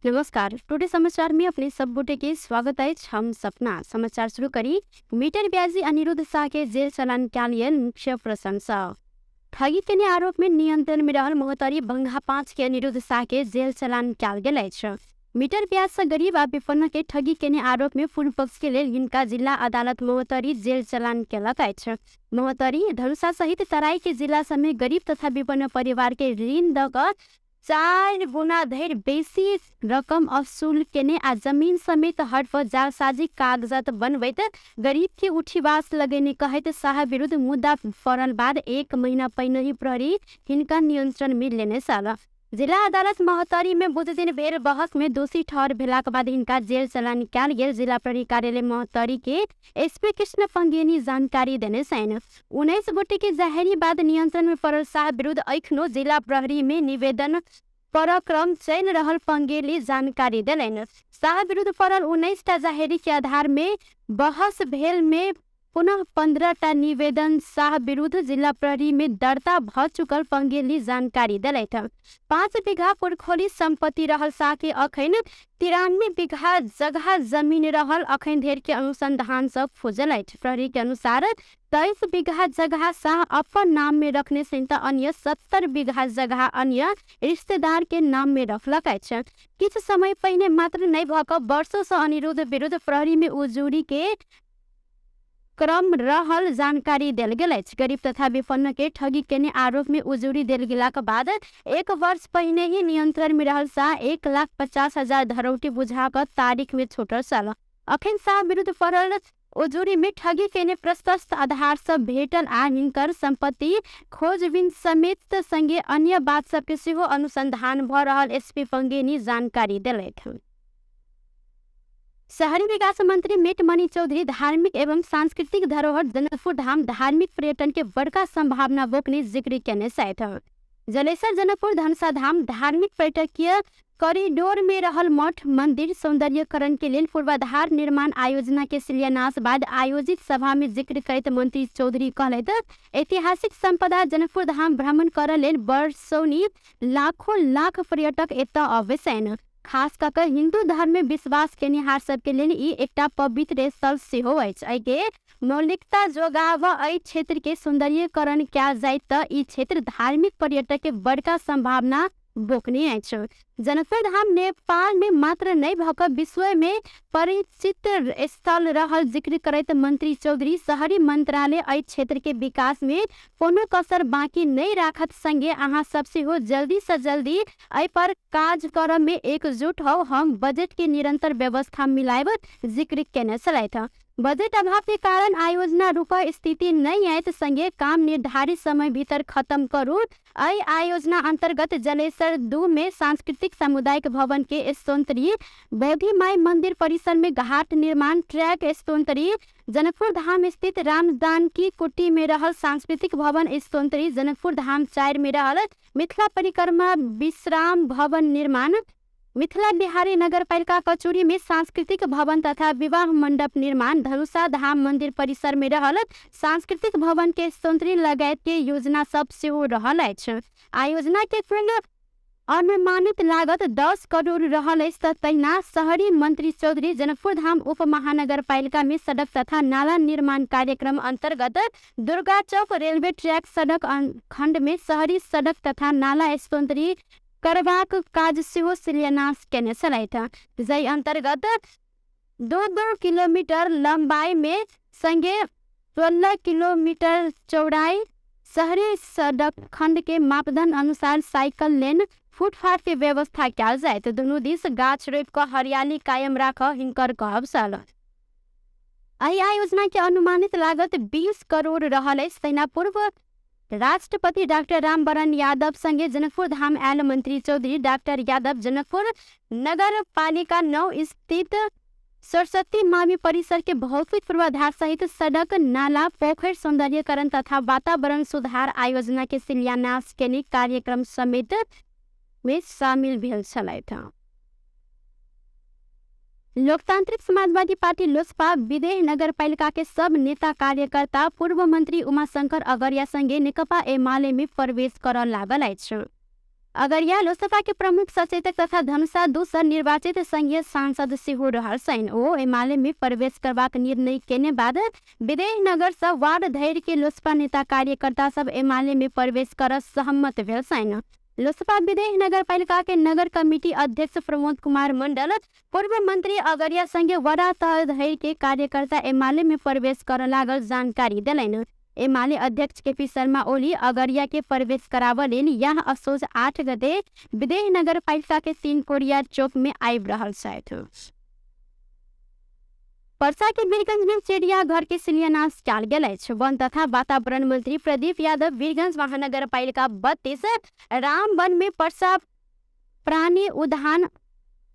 नमस्कार, टुडे समाचार में अपने सब गोटे के स्वागत अछि। हम सपना समाचार शुरू करी। मीटर ब्याजी अनिरुद्ध शाह के जेल चलान कयल मुख्य प्रशंसा। ठगी केने आरोप में नियंत्रण में रहल महोत्तरी बंगा 5 के अनिरुद्ध शाह के जेल चलान कयल गेल अछि। मीटर ब्याज से गरीब आ विपन्न के ठगी केने आरोप में पूर्व पक्ष के लेल हिनका जिल्ला अदालत महोत्तरी जेल चलान केलक अछि। महोत्तरी धनुषा सहित तराई के जिला सब में गरीब तथा विपन्न परिवार के ऋण द क 4 गुना धरि बेसी रकम वसूल केने आ जमीन समेत हड़प जालसाजी कागजात बनबैत गरीब के उठीवास लगेने कहैत शाह विरुद्ध मुद्दा पड़ल बाद 1 महीना पहिने ही प्रहरी हिनका नियंत्रण में लेने छल। जिला अदालत महोत्तरी में बुध दिन भेल बहस में दोषी ठहर भेलाक बाद हिनका जेल चलान कयल गेल। जिला प्रहरी कार्यालय महोत्तरी के एसपी कृष्ण पंगेनी जानकारी देने छनि। 19 गोटे के जाहेरी बाद नियंत्रण में पड़ल शाह विरुद्ध एखनो जिला प्रहरी में निवेदन पराक्रम चलि रहल पंगेली जानकारी देलनि। शाह विरुद्ध पड़ल 19 टा जाहेरी के आधार में बहस भेल में पुनः 15 टा निवेदन शाह विरुद्ध जिला प्रहरी में दर्ता भ चुकल पंगेली जानकारी देलथि। 5 बीघा पुरखोली संपत्ति रहल शाह के अखन 93 बीघा जगह जमीन रहल अखन धरि के अनुसंधान सब खुजल अछि। प्रहरी के अनुसार 23 बीघा जगह शाह अपन नाम में रखने सहित अन्य 70 बीघा जगह अन्य रिश्तेदार के नाम में रखलक अछि। किछु समय पहिने मात्र नहि भऽ कऽ वर्षों से अनिरुद्ध विरुद्ध प्रहरी में उजूरी के क्रम रहल जानकारी देल गेल अछि। गरीब तथा विपन्न के ठगी केने आरोप में उजूरी देल गेलाक बाद 1 वर्ष पहिने ही नियंत्रण में रहल शाह 1,50,000 धरौटी बुझा कऽ तारीख में छूटल छल। अखन शाह विरुद्ध पड़ल उजूरी में ठगी केने प्रशस्त आधार सब भेटल आ हिनकर संपत्ति खोजबीन समेत संगे अन्य बात सबके सेहो अनुसंधान भ रहल एसपी पंगेनी जानकारी देलथि। शहरी विकास मंत्री मेटमणि चौधरी धार्मिक एवं सांस्कृतिक धरोहर जनकपुर धाम धार्मिक पर्यटन के बड़का संभावना बोकने जिक्र केने छथि। जलेसर जनकपुर धनुषा धाम धार्मिक पर्यटकीय कॉरिडोर में रहल मठ मंदिर सौंदर्यकरण के लेल पूर्वाधार निर्माण आयोजना के शिलान्यास बाद आयोजित सभा में जिक्र करैत मंत्री चौधरी कहलथि, ऐतिहासिक संपदा जनकपुर धाम भ्रमण करऽ लेल वर्षौनी लाखों लाख पर्यटक एतऽ अबै छनि। खास कऽ कऽ हिन्दू धर्म में विश्वास केनिहार सबके लेल ई एकटा पवित्र स्थल सेहो अछि। एहिके मौलिकता जोगाबऽ एहि क्षेत्र के सौंदर्यीकरण कयल जाय तऽ ई क्षेत्र धार्मिक पर्यटक के बड़का संभावना बोकने अछि। जनकपुर धाम नेपाल में मात्र नहि भऽ कऽ विश्व में परिचित स्थल रहल जिक्र करैत मंत्री चौधरी शहरी मंत्रालय एहि क्षेत्र के विकास में कोनो कसर बाकी नहि राखत संगे अहाँ सब सेहो जल्दी सँ जल्दी एहि पर काज करऽ में एकजुट हो, हम बजट के निरंतर व्यवस्था मिलायब जिक्र केने छलथि। बजट अभाव के कारण आयोजना रुक स्थिति नहि आयत संगे काम निर्धारित समय भीतर खत्म करू। एहि आयोजना अंतर्गत जलेसर 2 में सांस्कृतिक सामुदायिक भवन के स्तोत्री, बौद्धि माई मंदिर परिसर में घाट निर्माण, ट्रैक स्तोत्री, जनकपुर धाम स्थित रामजानकी कुटी में रहल सांस्कृतिक भवन स्तोत्री, जनकपुर धाम 4 में रहल मिथिला परिक्रमा विश्राम भवन निर्माण, मिथिला बिहारी नगरपालिका कचौरी में सांस्कृतिक भवन तथा विवाह मंडप निर्माण, धनुषा धाम मंदिर परिसर में रहल सांस्कृतिक भवन के स्तोत्री लगायत के योजना सब सेहो रहल अछि। आयोजना के कुल अनुमानित लागत 10 करोड़ रहल अछि। त तहिना शहरी मंत्री चौधरी जनकपुर धाम उप महानगरपालिका में सड़क तथा नाला निर्माण कार्यक्रम अंतर्गत दुर्गा चौक रेलवे ट्रैक सड़क खंड में शहरी सड़क तथा नाला स्तोत्री करबाक काज सेहो शिलान्यास केने छलथि। जाहि अंतर्गत 2-2 किलोमीटर लंबाई में संगे 16 किलोमीटर चौड़ाई शहरी सड़क खंड के मापदंड अनुसार साइकिल लेन फुटपाथ के व्यवस्था कयल जायत। दुनू दिस गाछ रोपि कऽ हरियाली कायम राखऽ हिनकर कहब छल। एहि आयोजना के अनुमानित लागत 20 करोड़ रहल अछि। तहिना पूर्व राष्ट्रपति डाक्टर रामवरण यादव संगे जनकपुर धाम आयल मंत्री चौधरी डाक्टर यादव जनकपुर नगरपालिका 9 स्थित सरस्वती मावी परिसर के भौतिक पूर्वाधार सहित सड़क, नाला, पोखर सौंदर्यीकरण तथा वातावरण सुधार आयोजना के शिलान्यास केने कार्यक्रम समेत में शामिल भेल छलथि। लोकतांत्रिक समाजवादी पार्टी लोजपा विदेह नगरपालिका के सब नेता कार्यकर्ता पूर्व मंत्री उमाशंकर अगरिया संगे नेकपा एमाले में प्रवेश करऽ लागल अछि। अगरिया लोसपा के प्रमुख सचेतक तथा धनुषा 2 सँ निर्वाचित संघीय सांसद सेहो रहल छनि। ओ एमाले में प्रवेश करबाक निर्णय केने बाद विदेह नगर सँ वार्ड धरि के लोसपा नेता कार्यकर्ता सब एमाले में प्रवेश कर सहमत भेल छनि। लोसपा विदेह नगरपालिका के नगर कमिटी अध्यक्ष प्रमोद कुमार मंडल पूर्व मंत्री अगरिया संगे वडा तह धरि के कार्यकर्ता एमाले में प्रवेश कर लागल जानकारी देलनि। एमाले अध्यक्ष केपी शर्मा ओली अगरिया के प्रवेश कराबऽ लेल यह असोज 8 गते विदेह नगरपालिका के 3 कोरिया चौक में आबि रहल छथि। पर्सा के वीरगंज में चिड़ियाघर के शिलान्यास कयल गेल अछि। वन तथा वातावरण मंत्री प्रदीप यादव वीरगंज महानगरपालिका 32 रामवन में पर्सा प्राणी उद्यान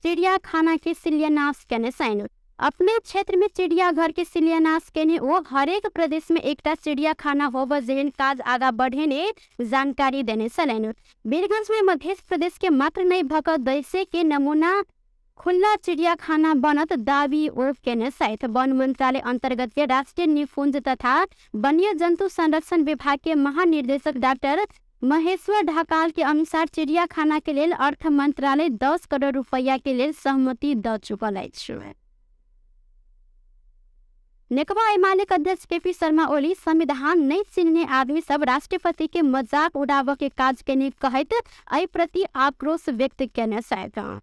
चिड़ियाखाना के शिलान्यास केने छनि। अपने क्षेत्र में चिड़ियाघर के शिलान्यास केने ओ हरेक प्रदेश में एकटा चिड़ियाखाना होब जेहन काज आगा बढ़ेने जानकारी देने छलनि। वीरगंज में मध्य प्रदेश के मात्र नहि भऽ कऽ देशे के नमूना खुल्ला चिड़ियाखाना बनत दावी ओ केने छथि। वन मंत्रालय अंतर्गत के राष्ट्रीय निकुंज तथा वन्य जन्तु संरक्षण विभाग के महानिर्देशक डाक्टर महेश्वर ढकाल के अनुसार चिड़ियाखाना के लेल अर्थ मंत्रालय 10 करोड़ रुपैया के लेल सहमति दऽ चुकल अछि। नेकपा एमाले के अध्यक्ष केपी शर्मा ओली संविधान नहि चिन्हने आदमी सब राष्ट्रपति के मजाक उड़ाबऽ के काज केने कहैत एहि प्रति आक्रोश व्यक्त केने छथि।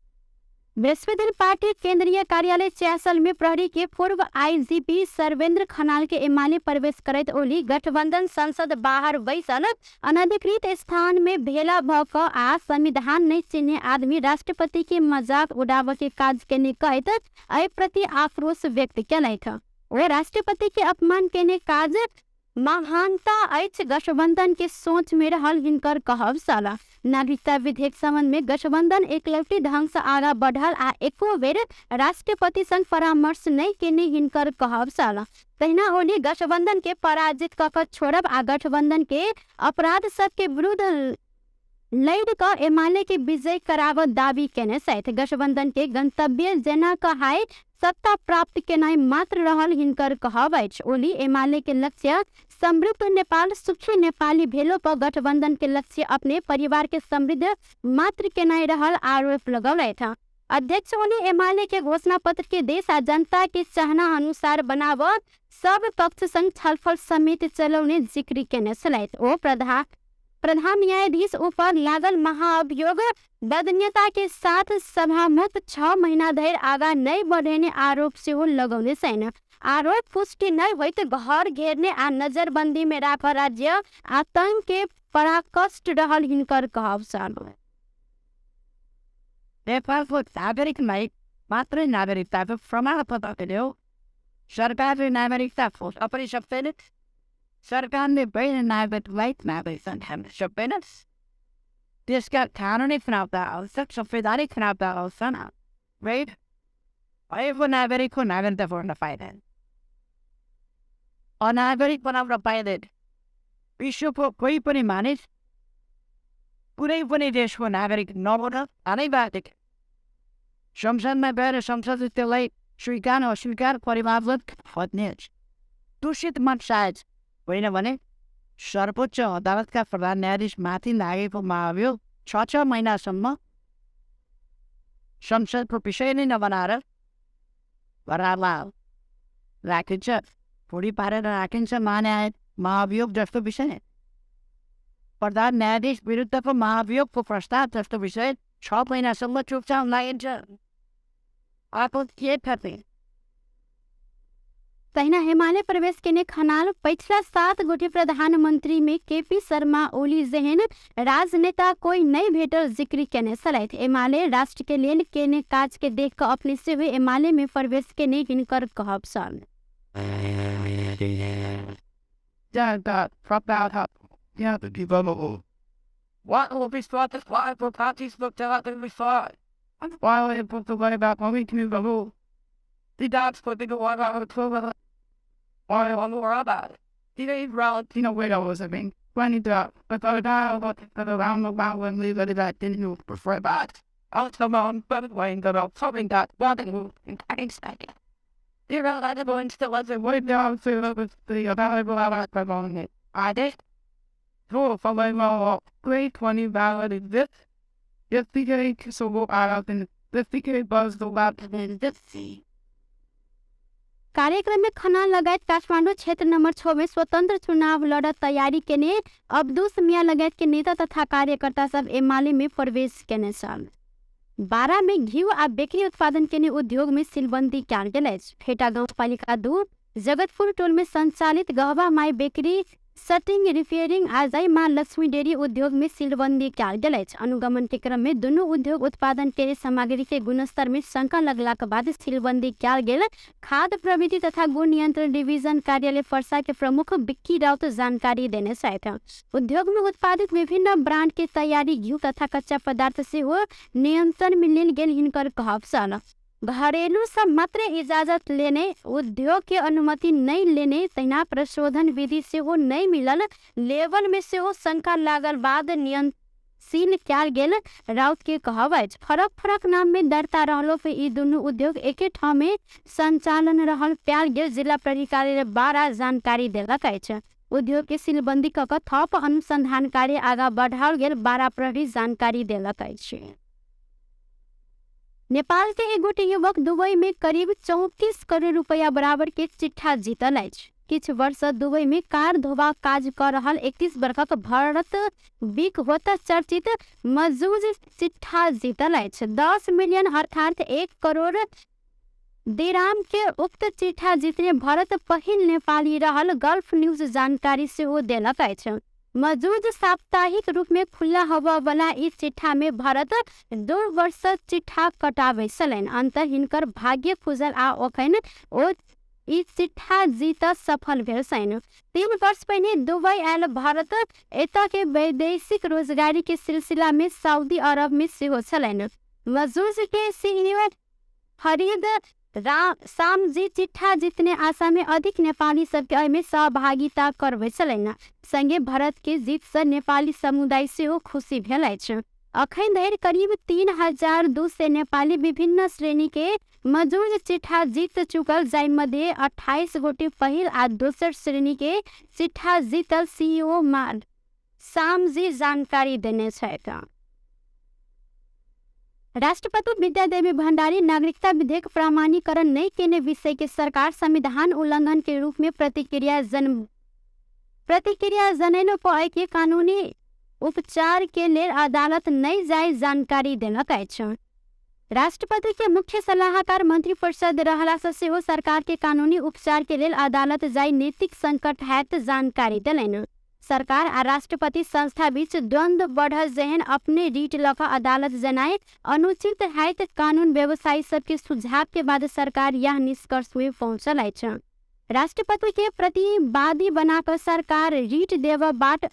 बृहस्पति दिन पार्टी केंद्रीय कार्यालय च्यासल में प्रहरी के पूर्व आईजीपी सर्वेंद्र खनाल के एमाले प्रवेश करैत ओली गठबंधन संसद बाहर बैसल अनधिकृत स्थान में भेला भऽ कऽ आ संविधान नहि चिन्हने आदमी राष्ट्रपति के मजाक उड़ाबऽ के काज केने कहैत एहि प्रति आक्रोश व्यक्त केलथि। ओ राष्ट्रपति के अपमान केने काज महानता अछि गठबंधन के सोच में रहल हिनकर कहब छल। नागरिकता विधेयक संबंध में गठबंधन एकलौटी ढंग से आगा बढ़ल आ एको बेर राष्ट्रपति संग परामर्श नहि केने हिनकर कहब छल। तहिना ओली गठबंधन के पराजित कऽ कऽ छोड़ब आ गठबंधन के अपराध सबके विरुद्ध लड़ि कऽ एमाले के विजय कराबऽ दावी केने छथि। गठबंधन के गंतव्य जेना कहाय सत्ता प्राप्त केनाइ मात्र रहल हिनकर कहब अछि। ओली एमाले के लक्ष्य समृद्ध नेपाल सुखी नेपाली भेलो पर गठबंधन के लक्ष्य अपने परिवार के समृद्ध मात्र केनाइ रहल आरोप लगौलथि। अध्यक्ष ओली एमाले के घोषणा पत्र के देश आ जनता के चाहना अनुसार बनाबऽ सब पक्ष संग छलफल समेत चलौने जिक्र केने छलथि। ओ प्रधान न्यायाधीश ऊपर लागल महाअभियोग बदनीयता के साथ सभामुख 6 महीना धरि आगा नहि बढ़ेने आरोप सेहो लगौने छनि। आरोप पुष्टि नहि होइत घर घेरने आ नजरबंदी में राखऽ राज्य आतंक के पराकष्ट रहल हिनकर कहब छल। नेपालको नागरिकलाई मात्रै नागरिकताको प्रमाणपत्र दियो। सरकारले नागरिकता खोज्न पनि सक्दैन, सरकारले गैर नागरिकलाई नागरिकता थाप्न सक्दैन। त्यसका कानुनी प्रावधानहरू छन्, संवैधानिक प्रावधानहरू छन्। भएको नागरिकको नागरिकता खोज्न पाइँदैन, अनागरिक बनाउन पाइँदैन। विश्वको कोही पनि मानिस कुनै पनि देशको नागरिक नहुन अनिवार्य। संसदमा गएर संसदले त्यसलाई स्वीकार अस्वीकार परिमार्जन खोज्ने दूषित मत सायद होइन भने सर्वोच्च अदालतका प्रधान न्यायाधीशमाथि लागेको महाभियोग 6-6 महिनासम्म संसदको विषय नै नबनाएर घरमा राखिन्छ, भुँडी पारेर राखिन्छ। महाभियोग जस्तो विषय, प्रधान न्यायाधीश विरुद्धको महाभियोगको प्रस्ताव जस्तो विषय 6 महिनासम्म चुपचाप लागिन्छ। अर्को के गर्ने? तहिना हिमालय प्रवेश केने खनाल पछिला 7 गोटे प्रधानमंत्री में केपी शर्मा ओली जेहन राजनेता कोई नहीं भेटल जिक्र केने छलथि। एमाले राष्ट्र के लेल केने काज के देख कऽ अपने सेहो एमाले में प्रवेश केने हिनकर कहब छल। त्यत्तिकै त्यत्तिकै बज्दो। कार्यक्रम में खनाल लगायत काठमाडौँ क्षेत्र नम्बर 6 में स्वतंत्र चुनाव लड़ तैयारी केने अब्दुस मिया लगायत के नेता तथा कार्यकर्ता सब एमाले में प्रवेश केने छल। बारा में घिउ आ बेकरी उत्पादन केने उद्योग में सीलबन्दी कयल गेल अछि। फेटा गाउँपालिका 2 जगतपुर टोल में संचालित गहवा माई बेकरी सटिंग रिपेयरिंग आ जय माँ लक्ष्मी डेयरी उद्योग में सीलबंदी कयल गेल अछि। अनुगमन के क्रम में दुनू उद्योग उत्पादन के सामग्री के गुणस्तर में शंका लगलाक बाद सीलबंदी कयल गेल खाद्य प्रविधि तथा गुण नियंत्रण डिवीजन कार्यालय पर्सा के प्रमुख बिक्की राउत जानकारी देने छथि। उद्योग में उत्पादित विभिन्न ब्रांड के तैयारी घिउ तथा कच्चा पदार्थ सेहो नियंत्रण में लेल गेल हिनकर कहब छल। घरेलू सब मात्र इजाजत लेने उद्योग के अनुमति नहीं लेने तहिना प्रशोधन विधि सेहो नहीं मिलल लेवल में सेहो शंका लागल बाद नियंत्रण कयल गेल राउत के कहब अछि। फरक फरक नाम में दर्ता रहलो पे ई दुनू उद्योग एके ठाम में संचालन रहल पायल गेल जिला प्रहरी कार्यालय 12 जानकारी देलक अछि। उद्योग के सीलबंदी क कऽ थप अनुसंधान कार्य आगा बढ़ाओल गेल 12 प्रहरी जानकारी देलक अछि। नेपाल के एक गोटे युवक दुबई में करीब 34 करोड़ रुपया बराबर के चिट्ठा जीतल अछि। किछु वर्ष दुबई में कार धोबाक काज कऽ रहल 31 वर्षक भरत बिक होता चर्चित मजूज चिट्ठा जीतल अछि। 10 मिलियन अर्थात 1 करोड़ दिराम के उक्त चिट्ठा जीतने भरत पहिल नेपाली रहल गल्फ न्यूज जानकारी सेहो देलक अछि। मौजूद साप्ताहिक रूप में खुला होबय वाला ई चिट्ठा में भरत 2 वर्ष चिट्ठा कटाबै छलनि। अंत हिनकर भाग्य खुजल आ ओखन ओ ई चिट्ठा जीत सफल भेल छनि। 3 वर्ष पहिने दुबई आयल भरत एतय के वैदेशिक रोजगारी के सिलसिला में सऊदी अरब में सेहो छलनि। मजूज के सीईओ फरीद सामजी चिट्ठा जीतने आशा में अधिक नेपाली सबके एहिमे सहभागिता करबै छलनि। संगे भरत के जीत से नेपाली समुदाय सेहो खुशी भेल अछि। अखन धरि करीब 3200 नेपाली विभिन्न श्रेणी के मजूर चिट्ठा जीत चुकल, जाहि मध्ये 28 गोटे पहिल आ दोसर श्रेणी के चिट्ठा जीतल सीईओ सामजी जानकारी देने छथि। राष्ट्रपति विद्यादेवी भण्डारी नागरिकता विधेयक प्रमाणीकरण नहीं केने विषय के सरकार संविधान उल्लंघन के रूप में प्रतिक्रिया जनैलो पर के कानूनी उपचार के लेल अदालत नहीं जाय जानकारी देलक अछि। राष्ट्रपति के मुख्य सलाहकार मंत्री परिषद रहला से सेहो सरकार के कानूनी उपचार के लेल अदालत जाय नैतिक संकट हैत जानकारी देलनि। सरकार आ राष्ट्रपति संस्था बीच द्वंद्व बढ़ल जेहन अपने रीट लऽ कऽ अदालत जनाए अनुचित हैत कानून व्यवसायी सबके सुझाव के बाद सरकार यह निष्कर्ष में पहुंचल अछि। राष्ट्रपति के प्रतिवादी बनाकर सरकार रीट देव बाट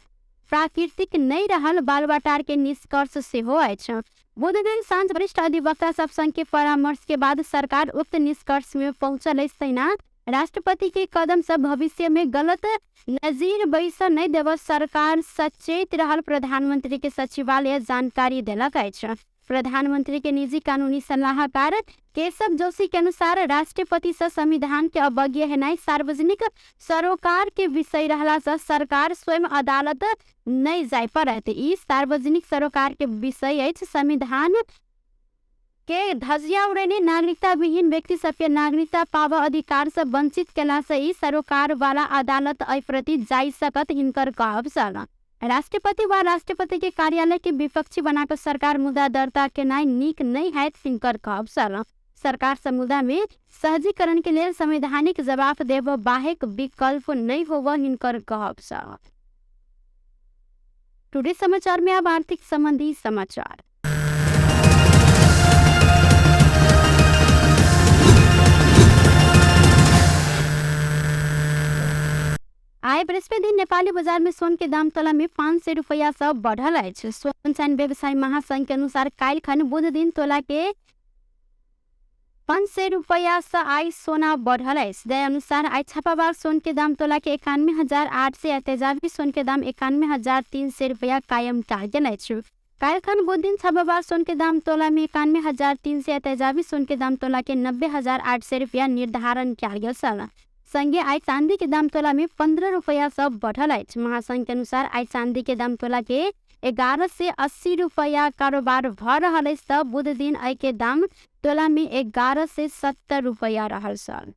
प्राकृतिक नहीं रहल बालवाटार के निष्कर्ष सेहो अछि। बुध दिन साँझ वरिष्ठ अधिवक्ता सब संग के परामर्श के बाद सरकार उक्त निष्कर्ष में पहुंचल अछि। तहिना राष्ट्रपति के कदम से भविष्य में गलत नजीर बैस नहीं देव सरकार सचेत रहल प्रधानमंत्री के सचिवालय जानकारी देलक अछि। प्रधानमंत्री के निजी कानूनी सलाहकार केशव जोशी के अनुसार राष्ट्रपति से संविधान के अवज्ञा हेनाइ सार्वजनिक सरोकार के विषय रहला से सरकार स्वयं अदालत नहीं जाय पड़त। ई सार्वजनिक सरोकार के विषय अछि। संविधान के धजिया उड़ेने नागरिकता विहीन व्यक्ति सबके नागरिकता पाबऽ अधिकार से वंचित केला से ई सरोकार वाला अदालत एहि प्रति जाय सकत हिनकर कहब छल। राष्ट्रपति वा राष्ट्रपति के कार्यालय के विपक्षी बनाकर सरकार मुद्दा दर्ता केनाइ नीक नहीं हैत हिनकर कहब छल। सरकार समुदाय में सहजीकरण के लेल संवैधानिक जवाब देब बाहेक विकल्प नहीं होव हिनकर कहब छल। टुडे समाचार में अब आर्थिक संबंधी समाचार। आइ बृहस्पति दिन नेपाली बजार में सोन के दाम तोला में 500 रुपया से बढ़ल अछि। सोन चैन व्यवसायी महासंघ के अनुसार काल्हि खन बुध दिन तोला के 500 रुपया से आइ सोना बढ़ल अछि। जाहि अनुसार आइ छापाबार सोन के दाम तोला के 91,800 आ तेजाबी सोन के दाम 91,300 रुपया कायम कयल गेल अछि। काल्हि खन बुध दिन छापाबार सोन के दाम तोला में 91,300 आ तेजाबी सोन के दाम तोला के 90,800 रुपया निर्धारण कयल गेल छल। संगे आइ चांदी के दाम तोला में 15 रुपया सब बढ़ल अछि। महासंघ के अनुसार आइ चांदी के दाम तोला के 1180 रुपैयाँ कारोबार भऽ रहल अछि तऽ बुध दिन एहिके दाम तोलामे 1170 रुपैयाँ रहल छल।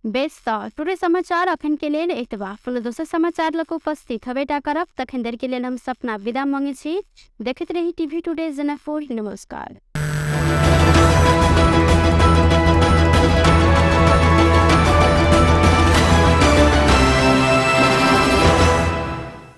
बेस तऽ टुडे समाचार अखन के लेल एतबा। पुनः दोसर समाचार लऽ कऽ उपस्थित हबेटा करब, तखन देर के लेल हम सपना विदा मांगै छी। देखैत रही टीवी टुडे जनकपुर। नमस्कार।